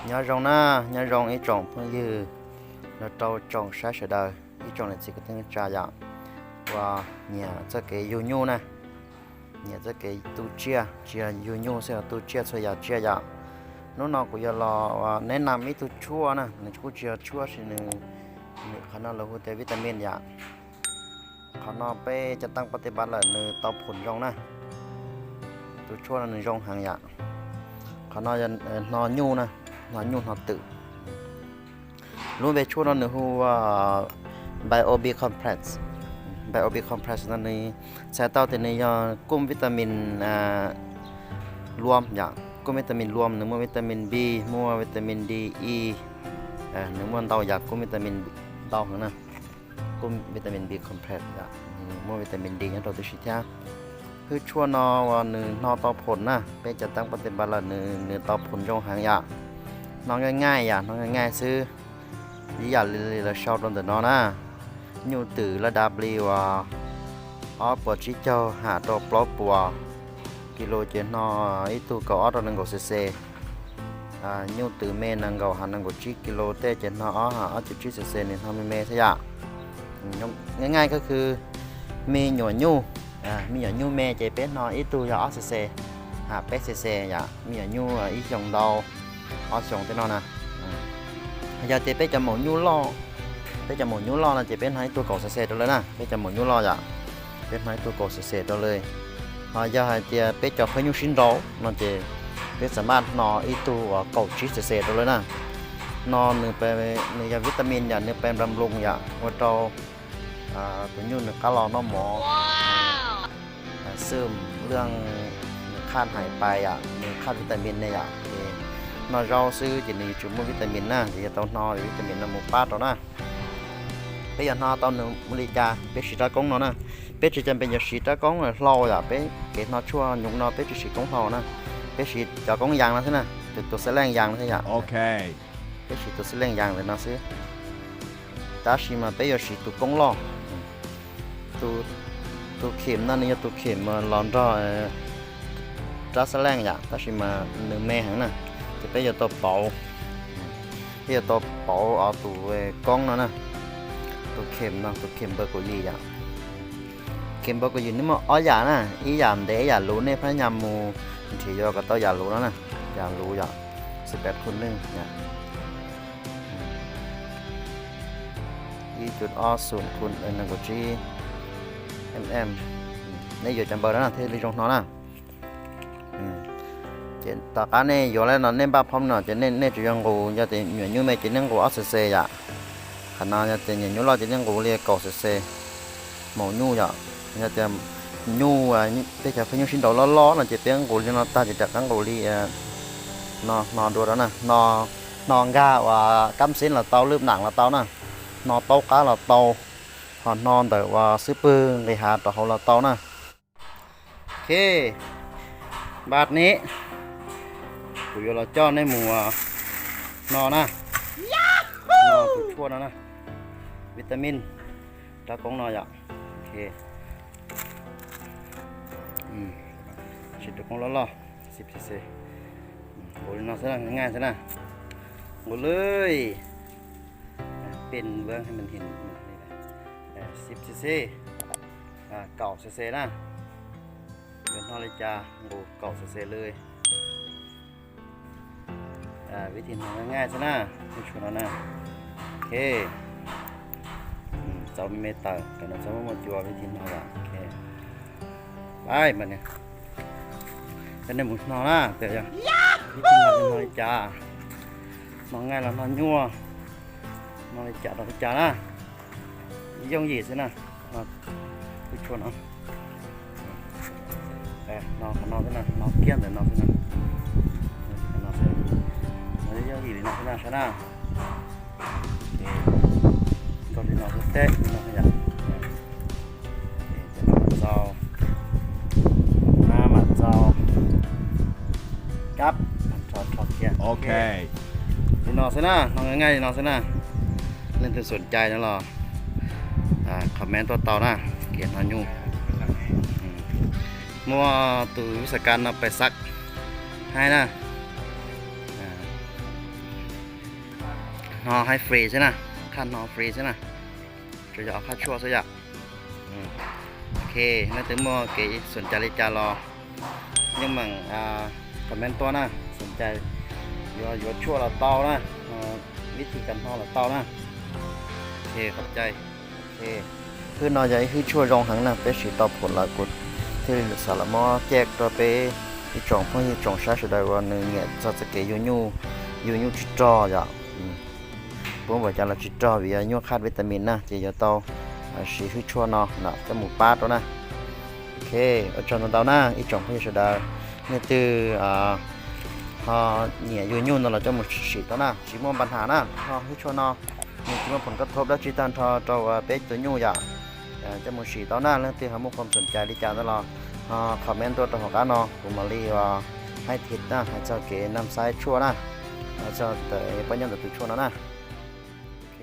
Nyob zoo na, nyob zoo ib tsoom phooj ywg, los rau tsoom saib sawv daws, ib tsoom niam txiv kwv tij neej tsa yom, uas nyiam txoj kev yug nyuj na, nyiam txoj kev tu tsiaj, tsis yog yug nyuj xwb, yog tu tsiaj txhua yam tsiaj yom. Hnub no kuv yuav los neb nam ib tug tshuaj na, nws kuj tsis yog tshuaj sis nws, nws qhov no lawv hu tias vitamin yom. Qhov no peb cov teeb pob tij npab lawm nws tau phoom zoo na. Tus tshuaj no nws zoo heev yom. Qhov no yog hno nyuj na, hno nyuj hno twm. Lub npe tshuaj no nws hu ua Bio B Complex. Bio B Complex no nws txhais tau tias nws yog kuj vitamin luam yom, kuj vitamin luam, nws muaj vitamin B, muaj vitamin D, E, nws muaj ntau yam kuj vitamin ntau heev na. Kuj vitamin B complex yom, nws muaj vitamin D nyob rau tib si thiab. Hwj tshuaj no uas nws hno tau phoom na, peb cov teeb pob tij npab lawm nws, nws tau phoom zoo heev yom. Hno nqaij nqaij yom, hno nqaij nqaij xwb. Ib yam li lawv sau rau ntawm no na, nyuj twm laj dav plis uas ob puas tsib caug ham rau plaub puas kis lus ces hno ib tug kaum ob rau nees nkaum cc. Nyuj twm me nees nkaum ham nees nkaum tsib kis lus tej ces hno ob ham ob caum tsib cc, nws hno me me thiab yom. Nqaij nqaij ko khw me nyuam nyuj, me nyuam nyuj me ces peb hno ib tug yog ob cc ham peb cc yom, me nyuam nyuj ib xyoos ntau, ob xyoos tej no na. Yog tias peb cov maum nyuj loj, peb cov maum nyuj loj no ces peb hno ib tug kaum cc rau lawm na, peb cov maum nyuj loj yom, peb hno ib tug kaum cc rau lawm. Ho yog hais tias peb cov phooj nyuj sib nraus no ces peb xam maj hno ib tug uas kaum tsib cc rau lawm na. No nws, nws yog vitamin yom, nws pes nplas nploos yom, ua rau tus nyuj nws qab los noj mov, xwm lwj, nws qhaj hais pais yom, nws qhaj vitamin ne yom. Ces noj zaub xwb ces nws yuav tsum muaj vitamin na, ces yog tau hno vitamin no mus pab rau na. Peb yuav hno tau nws ua li cas peb siv rab koob no na. Peb tsis cam pes yuav siv rab koob hlau yom, peb kev hno tshuaj nyoos no peb tsis siv koob hlau na, peb siv cov koob yas no xwb na, tus xab leej yas no xwb yom. Peb siv tus xab leej yas ntawm no xwb. Tab sis mas peb yuav siv tus koob loj. Tus khim no nws yog tus khim los nrog rab xab leej yom, tab sis mas nws me heev na, ces peb yuav tau pauv, peb yuav tau pauv tus koob no na, tus khim no, tus khim npawg kaum yim yom. Khim npawg kaum yim nws muaj ob yam na, ib yam ntev ib yam luv, nej phab nyas mus nrhiav yuav kom tau yam luv no na, yam luv yom, xwb peb khu neej yom. Ib cuv ob xum khu nees nkaum tsib mm, nej yuav cov npawg no na thiaj li zoo hno na. Ces tom qab nej yuav li no nej npaj phom no ces nej tsuas yuav nqus, yog tias nyuam nyuj me ces nej nqus ob cc yom. Qhov no yog tias nyuam nyuj loj ces nej nqus li kaum cc. Maum nyuj yom, yog tias nyuj, tej cov phooj nyuj sib nraus loj loj no ces peb nqus li no tag ces rov qab nqus li no hno dua rau na. Hno nkag uas kab xeeb los tau, lwj nam los tau na, hno taub qab los tau, ho hno ntawm uas xub pwg nqis hav rau hauv los tau na. Ok, npaj ne, kuv yuav los coj nej mus hno na, hno tus tshuaj no na, vitamin, rab koob no yom. Ok, siv tus koob loj loj, xib cc, nqus li no xwb na, nqus li, pin npab, xib cc, kaum cc na. Yuav hno li cas nqus kaum cc li. Vib thim hno nqaij xwb na, tshuaj no na. Ok, txaus me me tawm kom nws txhob muaj cua, vib thim hno yom. Ok, pab mas, coj nej mus hno na, vib thim hno li cas, hno nqaij los hno nyuaj, hno li cas los li cas na. Yooj yim xwb na, no, tshuaj no, no qhov no xwb na, no kiag ntawm no xwb na, no xwb, no yooj yim li no xwb na, saib na. Nkaug li no xwb teb li no xwb yom. Ces no mas txaus, no mas txaus, kab, rho rho kiag. Ok, li no xwb na, no nqaij li no xwb na. Leej twg xom cai no los comment tuaj tau na, kev hno nyuj. Muaj tus vis xas kas no pes xav hais na, Hno haib free xwb na, qhab hno free xwb na, tsuas yog ob qhab tshuaj xwb yom. Ok, leej twg muaj kev xoom cai li cas los yeej meem comment tuaj na, xoom cai yuav yuav tshuaj los tau na, vib thim kag hno los tau na. Ok, qhov cai. Ok, hwj no yog ib hwj tshuaj zoo heev na, peb siv tau pum lawm kuv thiaj li xav los muab caj rau peb ib tsoom phooj ywg tsoom saib sawv daws uas nws nyiam txog txoj kev yug nyuj, yug nyuj tsis rog yom. Puab npaum cas los tsis rog vim yog nyuaj qhaj vitamin na, ces yuav tau siv hwj tshuaj no coj mus pab rau na. Ok, ua tsaug ntau ntau na ib tsoom phooj ywg sawv daws, leej twg ho nyiam yug nyuj no los coj mus sim tau na, tsis muaj npa nham na, ho hwj tshuaj no nws tsis muaj phoom kab thob dab tsi tag nrho rau peb tus nyuj yom. Coj mus sim tau na, leej twg ho muaj qhov xoom cai li cas ntawd los ho comment tuaj rau hauv qab no, kuv mam li hais thiab na, hais txog kev nam xaiv tshuaj na, hais txog ntawm pab nyob ntawm tus tshuaj no na. Ok.